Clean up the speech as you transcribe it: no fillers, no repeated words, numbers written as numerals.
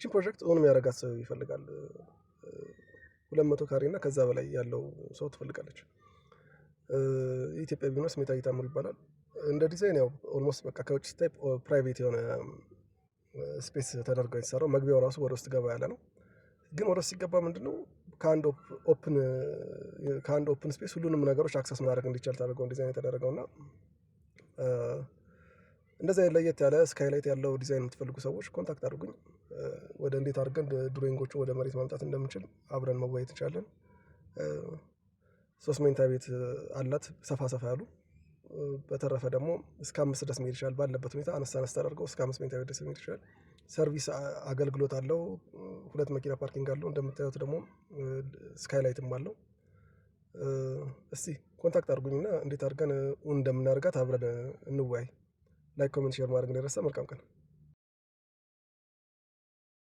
እቺን ፕሮጀክት own የሚያደርጋት ሰው ይፈልጋል። 200 ካሬ እና ከዛ በላይ ያለው ሰው ትፈልጋለች። የኢትዮጵያ ቢዝነስ ሜታ ታምሩ ይባላል። እንደ ዲዛይን ያው almost በቃ ከውጭ ስታይ private የሆነ space ተደርገው የተሰራው፣ መግቢያው ራሱ ወደ ውስጥ ገባ ያለ ነው። ግን ወደ ውስጥ ሲገባ ምንድነው ከአንድ open space ሁሉንም ነገሮች access ማድረግ እንዲቻል ተደርገው ዲዛይን የተደረገው። እና እንደዚህ አይነት ለየት ያለ skylight ያለው ዲዛይን የምትፈልጉ ሰዎች contact አድርጉኝ። ወደ እንዴት አድርገን drawing ኦቹ ወደ መሬት ማምጣት እንደምንችል አብረን መወያየት እንችላለን። ሶስት መኝታ ቤት አላት፣ ሰፋ ሰፋ ያሉ። በተረፈ ደግሞ እስከ አምስት ድረስ መሄድ ይችላል። ባለበት ሁኔታ አነስ አነስ ተደርገው እስከ አምስት መኝታ ቤት ድረስ መሄድ ይችላል። Service አገልግሎት አለው። ሁለት መኪና parking አለው። እንደምታዩት ደግሞ skylight ም አለው። እስቲ contact አድርጉኝና እንዴት አድርገን እውን እንደምናደርጋት አብረን እንወያይ። Like፣ comment፣ share ማድረግ እንዳይረሳ። መልካም ቀን።